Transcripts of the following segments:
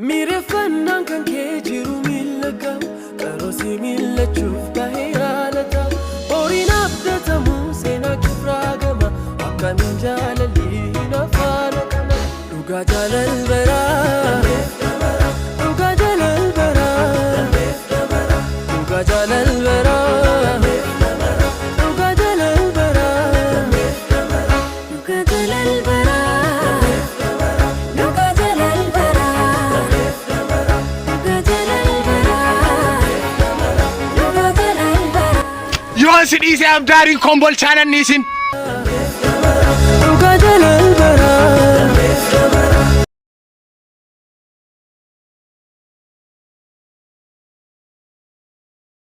Miireffannaan kan kee jiru miila kam qaroosi miillachuuf bahee haalata horiin abdatamu seenaa kifraagama akkamiin jaalalli hin afaanatama dhugaa jaalal baraa dhugaa jaalal baraa dhugaa jaalal baraa dhugaa jaalal baraa Dhugaa jalal baraa Dhugaa jalal baraa Dhugaa jalal baraa Dhugaa jalal baraa. Yoon si dhiise abdaariin kombolchaa nan dhiisin. Dhugaa jaalal baraa.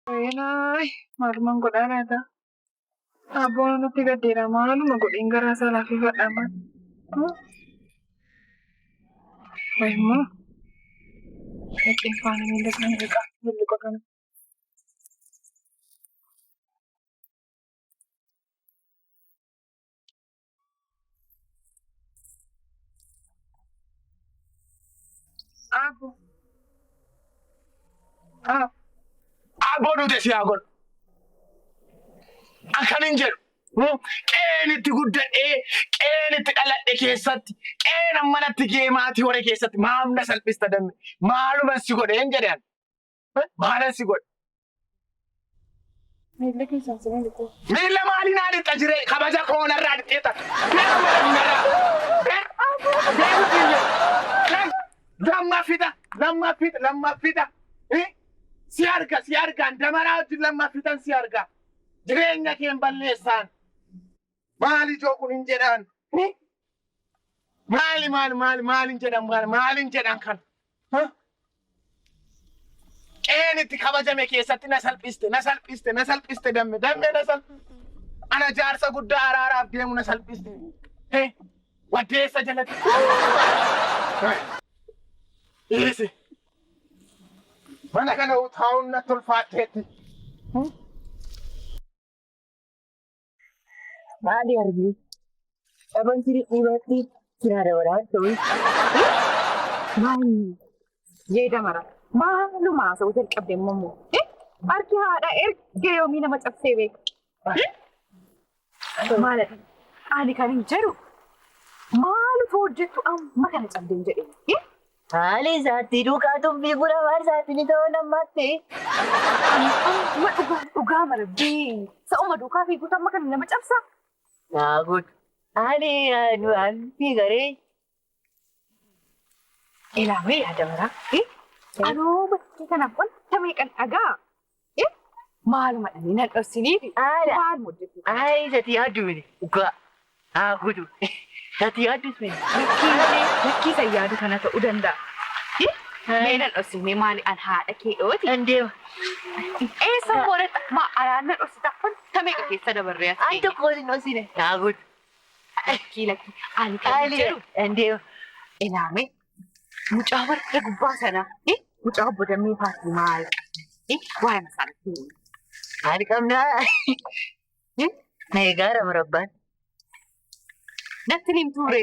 Wayinaay maaluman godhaa laata? Abboon natti gaddeera maaluma godheen garaa isaa laaffifadha amma. Wayimmoo dhaqeen faana miila isaanii dhiqaa lulluqa kana. Abbo. Abbo. Abboo duute si haa godhu. Akkan hin jedhu. Qe'een itti guddadhee, qe'een itti dhaladhe keessatti, qe'een ammanatti ga'ee maatii hore keessatti maaf na salphista damme? Maaluman si godhe hin jedhe ani. Maalan si godhe? Miilla keessan si miliqu. Miilla maalii naa dhiqxa jiree kabaja koo narraa dhiqxeetta. Beeku jedhani narraa. Beeku siin jedhe. Lamma fixa lamma fixa lamma fixa. Si arga si argaan damaraa wajjin lamma fixan si arga. Jireenya keen balleessaan. Maali ijoo kun hin jedhaan. Maali maali maali maali hin jedhan maali maali hin jedhan kan. Qe'een itti kabajame keessatti na salphiste na salphiste na salphiste damme damme na salphiste. Ana jaarsa guddaa araaraaf deemu na salphiste. Hee waddeessa jalatti. Dhiisi. Mana kana taa'uun natti ulfaatteetti. Maali arbii? Dhaban siri dhiibatti siraa dabalaa ta'u. Maal jee damara maaluma haasa'uu jalqabde immoo immoo. Harki haadha erga yoomii nama cabsee beeka. Maaladha? Ani kan hin jedhu maalutu hojjettu amma kana cabdeen jedhee. Haali isaatti duukaa tumbii gura maal isaatti ni ta'uu nammaatti. Amma dhugaa dhugaa marabbii sa'uma duukaa fiiguutu amma kana nama cabsa. Naa godhu. Ani anu anfi garee. Ilaamee yaada maraa. Anoo bakkee kanaaf wanta meeqan dhagaa. Maaluma dhanii nan dhossiniifi Haala. maaluma hojjettu. Ay sati yaaddu miti. Dhugaa. Haa godhu. Sati yaaddus miti. Lakkii lakkii san yaadu kana ta'uu danda'a. Mee nan dhossinee maali an haadha kee dhooti. Nan deema. Eessa boodatti maa anaan na dhossita wanta meeqa keessa dabarree as An geenye. tokko sin dhossine. Naa godhu. Lakkii lakkii ani kan Haali jedhu nan deema. ilaame mucaa warra gubbaa sana mucaa obbo Dammee faatii maal waa'ee masaanatti himi. Maal qabnaa? Na eegaara murabbaan. Natti hin himtuure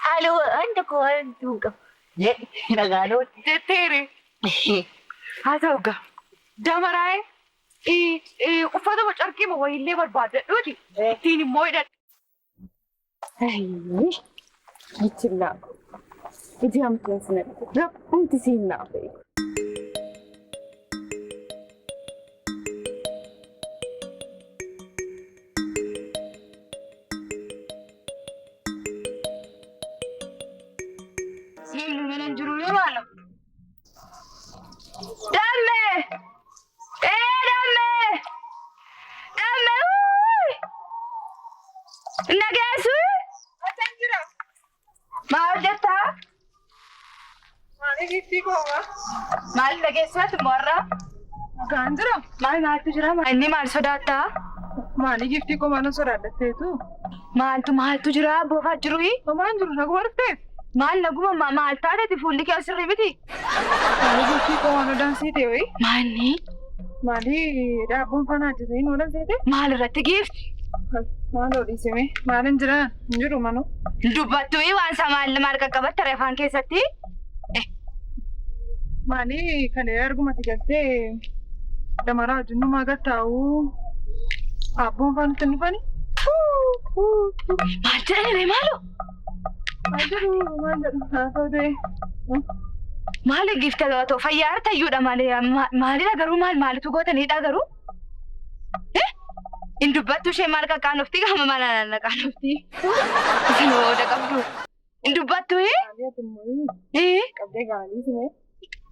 Haala waan tokko waan hin qabu. Jedhi nagaan oolu. jetteere. Haa ta'u gaa damaraa'ee uffatuma carqiima wayiillee barbaadadhuuti ittiin immoo hidhadhu. Michillaa iji hamtuun sin argu rabbumti siin naaf eegu. Namni mana hin jiru yoo maalo. Damme! Ee damme! Damme! Wuuy! Nageessu? Maal hojjettaa? Maali giftii koo? Maal dhageessu ati immoo har'a? Nagaan jira? Maal maaltu jira? Inni maal sodaattaa? Maali giftii koo maalan sodaadhatteetu? Maaltu maaltu jira boofaa jiruyi? Homaan jiru naguma dhufteef? Maal naguma maal taateeti fuulli kee sirrii miti? Maali giftii koo waan odaan siite wayi? Maanni Maali daabboon faana hojjetanii oolan seete? maal irratti giifti? Maaloo dhiisime? Maalin jiraan? Hin jiru manuu. Dubbattuyi waan isaa maal maal qaqqabatta afaan keessatti? Maali kalee argumatti galtee damaraa wajjin numaa gattaa'u abboon faan nutti hin dhufani? Maal jedhani maaloo? Maal jedhu maal jedhu haasa'u ta'e. Maali giifta ta'u fayyaa hartayyuudha malee maalidha garuu maal maalitu gootanidha garuu? In dubbattu ishee maal qaqqaanofti qaama maal qaanofti? Isin hooda qabdu. In dubbattu Maali ati immoo qabdee gaalii simee.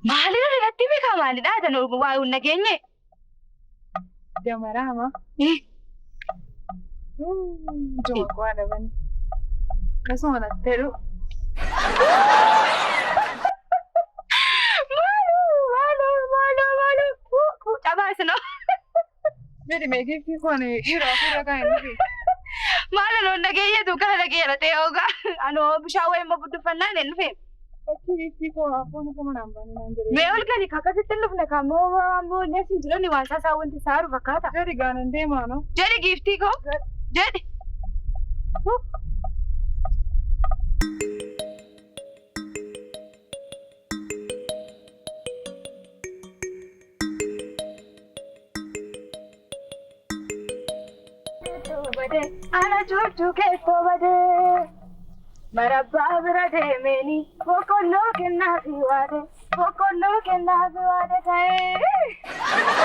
Maalidha irratti beekaa maalidha tan waa hin nageenye? Damaraa hamaa. Ijuma koo adabani. Akkasuma natti jedhu. Maaloo maaloo maaloo maaloo cabaa isinoo. Jedhi mee giiftii kun dhiira ofirra kan hin dhufe. Maal anoon nageenyetu kana nageera ta'e ogaa anoo bishaan wayii immoo buddufannaan hin dhufe. Achi giiftii koo abboon isa manaan baane naan jedhe. Mee ol gadi akkasitti hin dhufne kaammoo ammoo inni asiin jedhani waan isaa wanti isaa haru fakkaata. Jedhi gaanan deemaa no. Jedhi giiftii koo jedhi. Ana cuucuu keessoo badee marabbaa bira deemeeni boqqolloo kennaafi waade boqqolloo kennaafi waade ta'ee.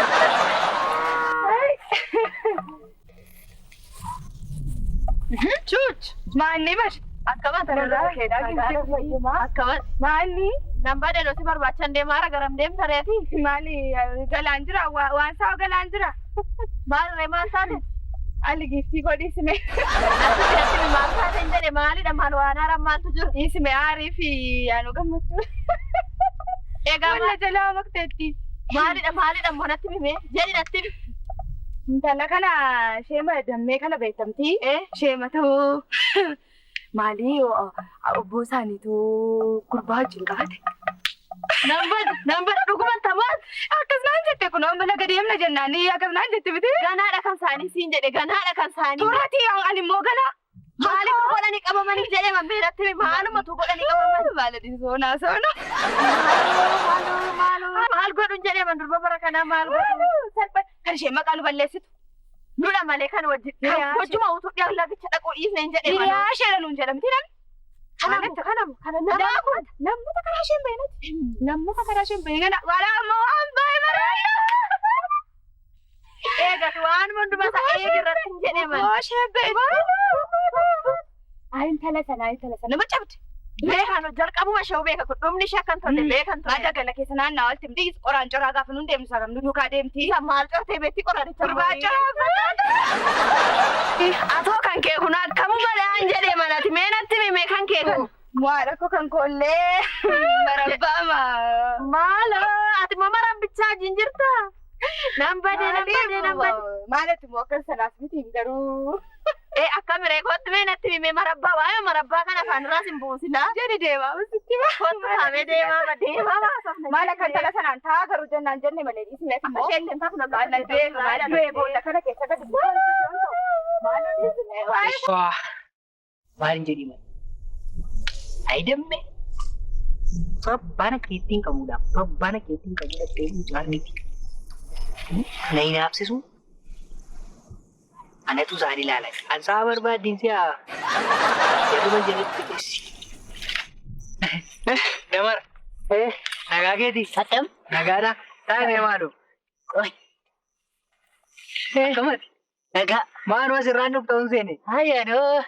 Cuuc maalni bar Akkama irraa Akkama maalni nan badee nuti barbaachan deemaa hara garam deemta reeti. maali galaan jira waan saa galaan jira Maal ree maal taate? Ali giiftii koo dhiisime Ati maal taate hin jedhe maalidha maal waan haaraan maaltu jiru? dhiisime aarii fi yaanuu gammachuu. Egaa Wanna jalaa maqteetti. maalidha maalidha immoo natti himee jedhi natti himi. Intala kana sheema dammee kana beektamti. Sheema ta'uu maali obbo isaaniitu gurbaa wajjin qabate. Nan bade nan bade dhuguma tamaan Akkas naan jette kun amma laga deemna jennaani akkas naan jette miti. ganaadha kan isaanii siin jedhe ganaadha kan isaanii. Turati ani immoo ganaa. Maalitu godhanii qabamanii jedhee mammee natti himi maalumatu godhanii qabaman? Maali soonaa soona. Maaloo maaloo maal godhuun jedhee man durba bara kanaa maal godhu? Salpha kan isheen maqaa nu balleessitu. Nudha malee kan wajjin Hiriyaa wajjuma utuu dhiyaa lagicha dhaquu dhiisne hin jedhee manoo. Hiriyaa isheedha nuun jedhamti namni. Kanamu kanamu kana nama kun Namoota karaa isheen bahinati. Namoota karaa isheen bahin kana walaa ammoo waan baay'ee bareeda. eegatu waan hundumaa isaa eegi irratti hin jedhee man. Isheen bahin. Ayi intala sana ayi intala sana nama cabde. Beekan jalqabuma ishee beeka kun dhumni ishee akkan tolle beekan tolle. Madda gala keessa naannaa walitti himti qoraan coraa gaafa nuun deemnu sagamnu duukaa deemti. Isa maal cortee beetti qoraanicha. Gurbaa coraa fakkaata. Atoo kan kee kun akkamuma dhaan jedhee manati mee natti himi kan kee kun. Waa rakkoo kan koollee marabbaama. Maaloo ati immoo marabbichaa wajjin jirta? Nan badee nan badee nan badee. Maalati immoo akka sanaas miti garuu. Ee akka miree kootti mee natti himi marabbaa waa'ee marabbaa kana afaan irraas hin buusinaa. Jedhi deemaa sitti Kootti kaamee deemaa deemaa baasafna. Maal akka intala sanaan taa garuu jennaan jenne malee dhiisne Akka immoo. isheen illee taatu Maal na du'ee maal du'ee boolla kana keessa gadi maal dhiisne waa'ee. Waa maal hin jedhi malee. Ayi dammee. Babbana keettiin qabuudha. Babbana keettiin qabuudha ta'ee mucaan miti. Na hin haabsisu. Anatu isaan ilaala. An sa'a barbaaddiin si'a. Yeruma jalatti qeessi. Damara. Nagaa keeti. Akkam? Nagaadha. Taa'ee maalu. Akkamati? Nagaa. Maaloo asirraan dhufta hin seene. Ayyaanoo.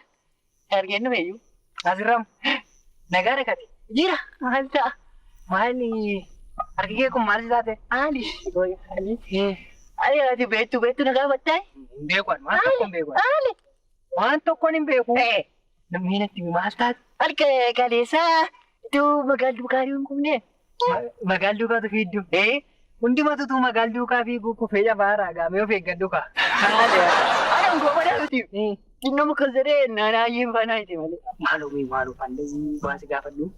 Argeen dhufe iyyuu. Asirraan nagaa dhaqate. Jira. Maal ta'a? Maali? Harki kee kun maal si taate? Maali? Ayyaati beektu beektu nagaa battaa? Hin beeku ani waan tokko hin beeku. Maali? Waan tokkoon hin beeku. Namni natti maal taate? Harka kaleessaa iddoo magaalli duukaa hin qubne. Magaalli duukaatu fiiddu. Hundumatu tuu magaalli duukaa fiiguu kufee jabaaraa gaamee of eeggadhu kaa. Ana ngoo miti. Xinnoo muka zeree naannoo faanaa ite malee. Maaloo mee maaloo fanda'ii waan si gaafadhu.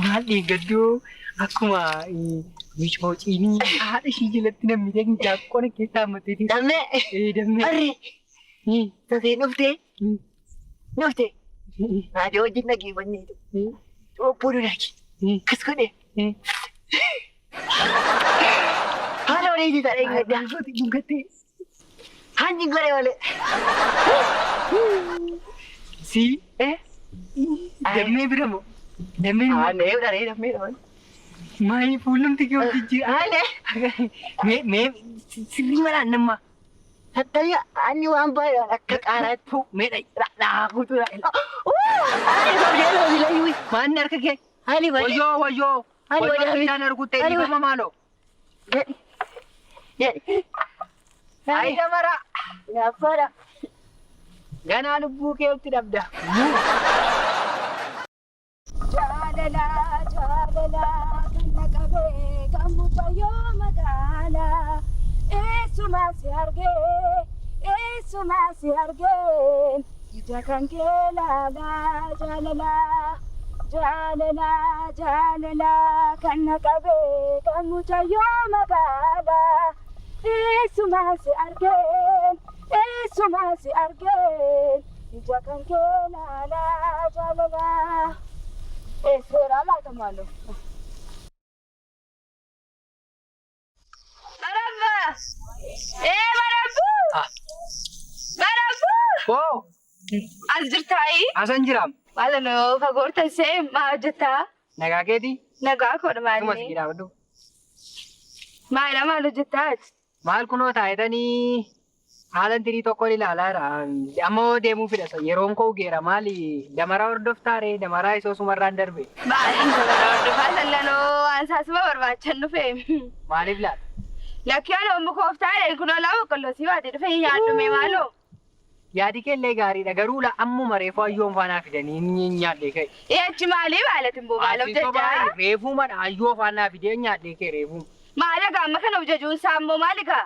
Maal eeggadhu akkuma micoociinii haadha ishii jalatti namni ta'e jaakkona keessaa hammatee. Dammee. Dammee. Harri. Tasee dhuftee. Dhuftee. Haadha wajjin dhageeffanneetu. Obbo Duraaki. Akkas godhe. Haala walii jitaa dheengaddaa. Dhungattee. Hanji godhe malee. Si. Dammee bira moo? Dammee moo? Aanee dharee dammee dha. Maayii fuulumti kee of jijjiira. Aanee. Mee mee sirrii malaan nama. Tattayya ani waan baay'ee akka qaaraatti. Mee dhayi. Dhaakutu dha. Ani sobdee looni. Maanni harka kee. Ani malee. Wayyoo wayyoo. Ani Wayyoo wadaami. bishaan arguttee Ani dhiifama maaloo. Jedhi. Jedhi. Ayi damara. Gaaffaadha. Ganaa lubbuu kee otti dhabda. Jaalala jaalala kan na qabee kan mucayyoo magaalaa eessumaa si argee eessumaa si argee ija kan kee laalaa jaalala jaalala jaalala kan na qabee kan mucayyoo magaalaa eessumaa si argee eessumaa si argee ija kan kee laalaa jaalala. Seera laata maaloo? Barabba! Ee barabbu! Barabbu! Oo As jirtaayi? asan jiraam. Maal noo fagoorta see maa hojjetaa? Nagaa keetii? Nagaa koodha Akkuma maallee. si dhaabadhu. Maalidha maal hojjetaa ati? Maal kunoo taa'etanii haala tirii tokko ilaalaa jira. Amma hoo deemuu fedha. Yeroon koo geera maali? Damaraa hordoftaa ree? Damaraa isoo sumarraan darbe. Baay'een dabara hordofaa sallanoo waan saasuma barbaachan dhufe. Maaliif laata? Lakkii ani ommu kooftaa jedhe kunoo lama boqqolloo sii baatee dhufe nyaadhume maaloo. Yaadi kee illee gaariidha. Garuu la ammuma reefuu ayyoon faanaa fidanii ni nyaadhee ka'e. Ee achi maalii baalatin boo maal of Ati sobaa jajjaa? reefuu madha ayyoo faanaa fidee nyaadhee ka'e reefuu. Maal egaa amma kana of jajuun isaa ammoo maali gaa?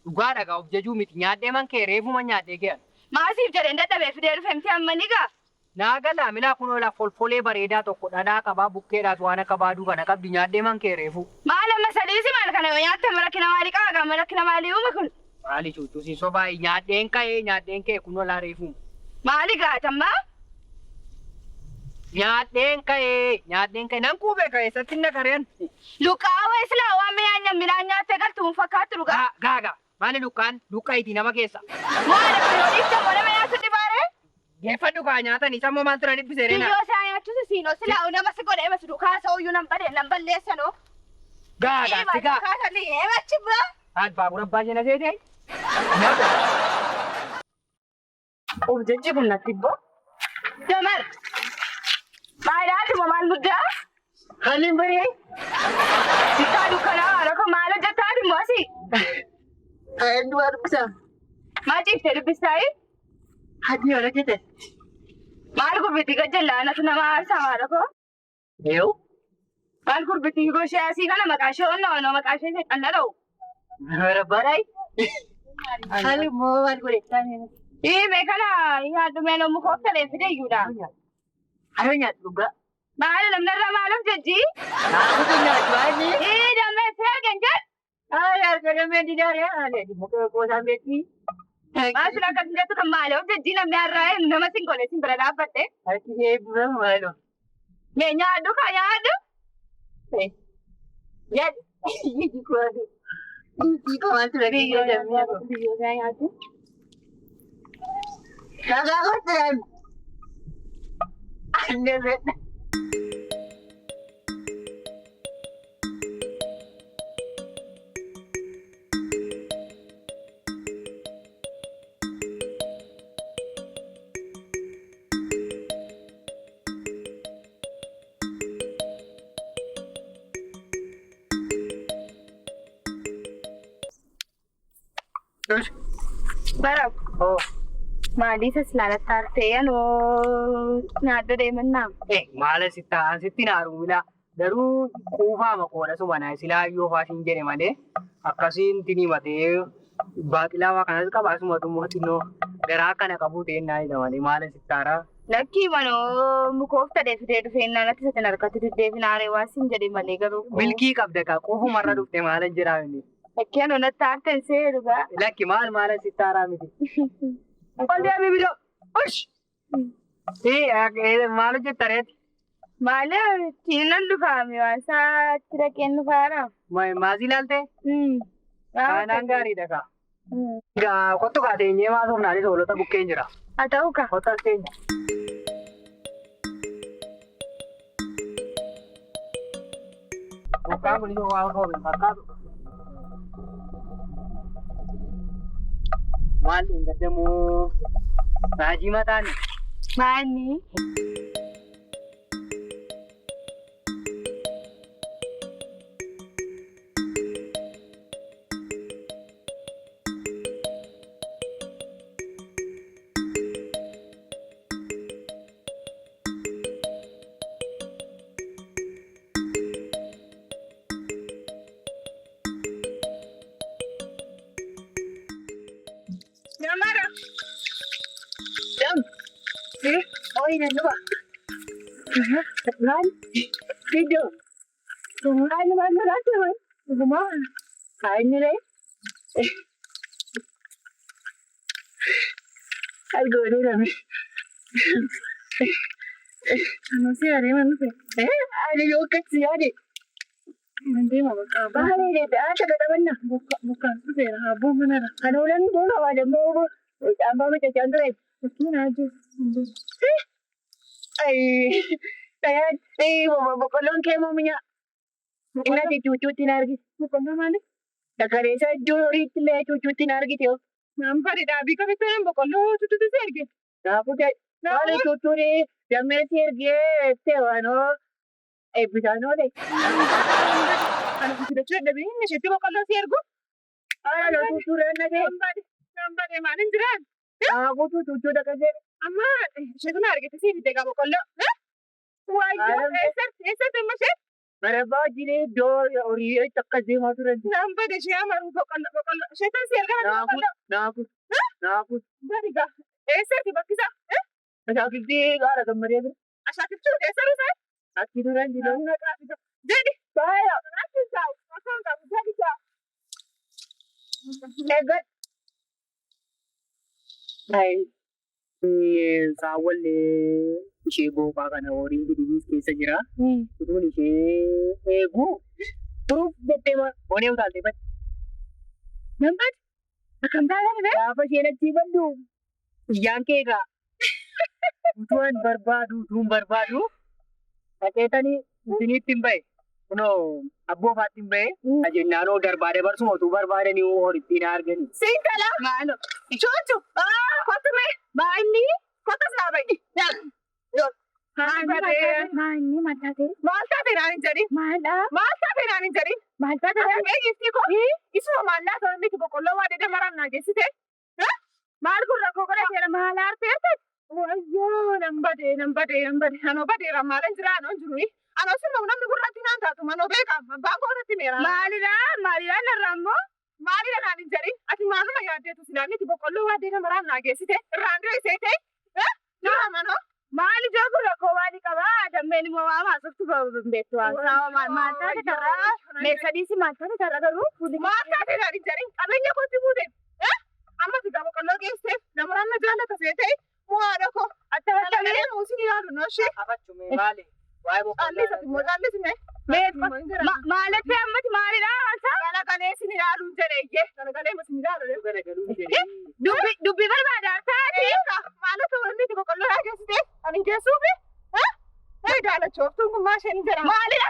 Dhugaadha gaa of jajuu miti. Nyaadhee man ka'e reefuma nyaadhee ka'e. Maasiif jedheen dadhabee fidee dhufe miti amma ni gaa? Naa galaa milaa kunoo la folfolee bareedaa tokko dhadhaa qabaa bukkeedhaas waan akka baaduu kana qabdi nyaadhee man ka'e reefuu. Maal amma sadiisi maal kana yoo nyaatte rakkina maalii qaba gaa rakkina maalii uuma kun? Maali cuucuu sobaa nyaadheen ka'ee nyaadheen ka'e kunoo laa reefuu. Maali gaatammaa? Nyaadheen ka'ee nyaadheen ka'e nan quubee ka'e satti na kareen. Luqaawwa islaa waan midhaan midhaan nyaattee galtu hin fakkaattu dhugaa. Gaaga maali luqqaan luqqa iti nama keessa. Maal akka yoo dhiifte immoo nama nyaatu dhibaare? Geeffadhu kaa nyaatan isa immoo maaltu na dhibbise reena. Biyyoo isaa nyaachuusi siinoo silaa nama si godhe emas dukaa sa'uyyuu nan badee nan balleessanoo. Gaaga Eema sigaa. dukaa salii eema chibba. Haal baabura abbaa ishee na seetee. Of jajji kun natti ibboo. Damar. Maayilaati moo maal muddaa? Halliin baree. Bittaa dukkanaa haala koo maal hojjettaa immoo asii? Ani waa dubbisa. Maal ciiftee dubbistaayi? Hadii yoo hojjete. Maal gurbitii gajjallaa natu nama aarsaa maal koo? Yoo. Maal gurbitii goshee asii kana maqaa ishee onnaa onnaa maqaa ishee seexanna dha'u. Barabbaadhaa. Haalli moo maal godhe? Ii mee kana nyaadhu mee namni kooftalee fide iyyuudha. Ayoo nyaadhu dhugaa. Maali namni irra maal of jajji? Naamutu nyaadhu ani. Ii dammee si argan jedh. Ay arga damee didaare ani muka goosaan beekti. Maal sun akkas jettu kan maali of jajji namni har'aa nama sin godhe sin bira dhaabbadhe. Harki ishee eebbifamu maaloo. Mee nyaadhu kaa nyaadhu. Nyaadhu. Iji koo. Iji koo maaltu dhagee damee. Biyyoo isaa nyaadhu. Nagaa kottu. Anne fedha. Bara Oo. maaliif as ilaalattaa ta'e anoo nyaadhu deemannaa. Eh maala sitti ta'an sitti naaru milaa garuu quufaama qoodha suma naa silaa yoo faashin jedhe malee akkasiin tini matee baaqilaa waa kanas qaba asuma tummoo xinnoo garaa kana qabu ta'e naa jedha malee maala sitti haaraa. Lakkii manoo mukoofta fidee dhufee naan atti satin harkatti deddeebinaaree waan sin jedhe malee garuu. Milkii qabda kaa quufumarra dhufte maala jedhaa inni. Lakkii anoo natti aartan see dhugaa. Lakki maal maala sitti haaraa miti. Ol deebii bidoo. Ush! Eh maal hojjetta reeti? Maali ittiin nan dhufaame waan isaa itti dhaqeen dhufaara. Maasii ilaaltee? Aanaan gaariidha kaa. Egaa kottu kaa teenyee maasofnaanis hoolota bukkeen jira. Haa ta'u kaa. Kottu as teenya. Bokkaan kunis waan roobe hin fakkaatu. Maal hin gaddamoo raajii mataani. Maali? Namara. Dam. Oi nan dhufa. Maal? Fiddoo. Maal maal nagaatti maal? Dhugumaa. Haa inni ree. Algoonee namni. Anoo si yaadee man dhufe. Ani yoo akkas yaade. Nan deema bakka abbaa. Baay'ee deebi'aa shaqaxabanna. Bokkaan dhufeera abboon manarra. Kan oolan deema waa dammoo hambaa macachaan ture. Fakkiin haa jiru. Dhayaan boqqolloon kee moo mi'a? Inni ati cuucuutti na argite. Boqqolloo maali? Dhakareessa iddoo horiitti illee cuucuutti na argite yoo. Naan bade dhaabii qabetti naan boqqolloo tututu si erge. Kanaafuu maali cuucuun dammee si ergee ettee waanoo eebbisaan oole. Ani fidachuu dadhabee inni isheetti boqqolloo si ergu. Haala cuucuudhaan na ta'e. Naan bade naan bade maaliin jiraan? Kanaafuu cuucuu dhaqasee. Amma isheetu na argite si fidde gaa boqqolloo. Waayyoo eessatti eessatti amma ishee? Marabbaa wajjin iddoo horii akkas deemaa turan. Naan bade ishee amaruu boqqolloo boqqolloo isheetu si ergaa boqqolloo. Naafu naafu. Bade gaa eessatti bakki isaa? Ashaakiltii gaara gammadee bira. Ashaakiltuu eessa ruusaa? Achi turan jiru. Jedhi. Baay'ee. Achi taa'u. Akkaan qabu jedhi taa'u. Eeggadhu. Saawwallee ishee goofaa kana horiin gidibiis keessa jira. Utuun ishee eeguu turuuf jettee bonee utaaltee badde. Nan bade. Akkam taatee dhufe? Gaafa isheen achii baddu iyyaan kee egaa. Utuu an barbaadu utuun barbaadu dhaqeetanii isiniitti hin bahe. Kunoo abboo faatti hin bahe. Jennaanoo darbaa dabarsuma utuu barbaadanii horittiin argani. Siin tala. Maalo. Cuucu. Kottu mee. Maanni. Kottu sinaa bahi. Maanni maal taate? Maal taate naan hin jedhin. Maaldha? Maal taate naan hin jedhin. Maal taate? Mee giiftii koo. Isuma maallaa ta'e miti boqqolloo waa dede maraan naa geessite. Maal kun rakkoo godhateera maal aarteerte? Wayyoo nan bade nan bade nan bade anoo badeera maalan jira anoo hin jiru. Anoo sirna namni gurratti naan taatu manoo beekaam abbaan koo irratti meera. Maalidha? Maalidha narraa immoo? Maalidha naan hin jedhin. Ati maaluma yaaddeetu silaa miti boqqolloo waa dede maraan naa geessite. Irraan dura isee ta'e. Jira manoo. Maal ijoo kun rakkoo maalii qabaa? Dammeen immoo waa maasoftu hin beektu waan saawwa maal maal taate tarraa? Meeshadiisi maal taate tarra garuu? Maal taate naan hin jedhin. Qabeenya kootti buute. Amma sigaa boqqolloo geesseef namaraan na jaallata see ta'e mo'aadha koo. Attabattamee muusin ilaalu noo ishee. Afachume maali? Waa'ee boqqolloo. Callisa immoo callisime. Maalitti ammati maalidha? Galagalee sin ilaaluun jedhe iyyee. Galagalee sin ilaalu. Garagaluun jedhee. Dubbi dubbi barbaada taate. Maalota wanni itti boqqolloo yaa geessite? Ani geessuufi? Hee jaalachooftuun kun maal isheen jedhama? Maalidha?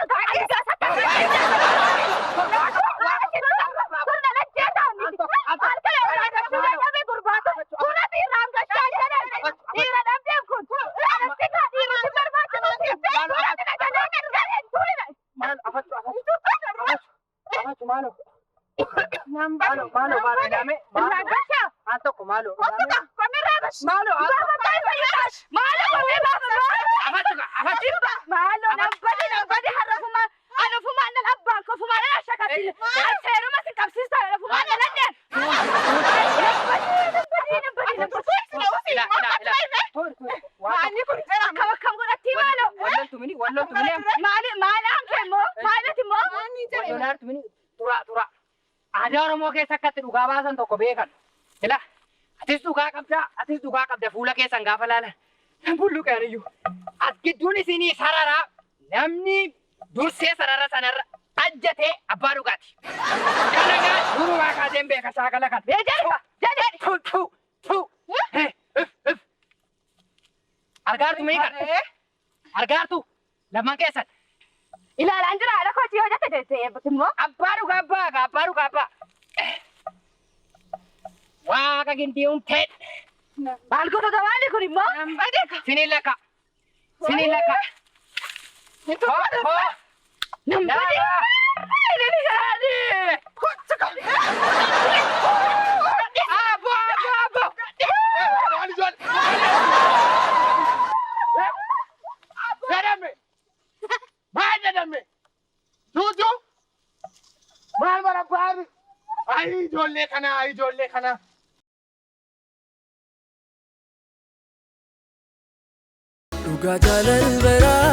Maal afachu afachu afachu maalo. Maalo maalo maalo ilaame maalo. Al tokko maalo. Maalo afachu Maalo nabbadi nabbadi har'a anufumaan nan abbaan kofumaan nan ashakatti seeruma si qabsiista anufumaan nan anneen. Nabbadi nabbadi nabbadi. Ila ila ila. Tor tor. Maanni kun jedhama. Akkam akkam godhatti maalo. Walloltu mini walloltu mini. Maali maalaan kee immoo maalati immoo. Maanni jedhama. Walloltu mini tura tura. Aadaa Oromoo keessa akkatti dhugaa baasan tokko beekan. Ila atis dhugaa qabda atis dhugaa qabda fuula keessan gaafa laalan. Nan bulluqeen iyyuu. As gidduun isinii sararaa Namni dursee sarara sanarra ajjatee abbaa dhugaati. Kana gaa durumaa kaaseen beeka shaakala kana. Ee jedhi jedhi. Tu tu tu. He, if if. Argaartu mee kana? Argaartu lamaan keessan. Ilaalaan jira haadha kootii yoo jette jettee eebbatu immoo. Abbaa dhugaa abbaa gaa abbaa dhugaa abbaa. Waaqa gindii ta'e. Maal goota maali kun immoo? Siniin lakka. Siniin lakka. Ho ho. Nam Lama. Sadi. Abo abo abo. Maal ijoollee? Jedhame. Maal jedhame? Tuutu. Maal barbaadu? Ayi ijoollee kana, ayi ijoollee kana. Dhugaa jaalal baraa.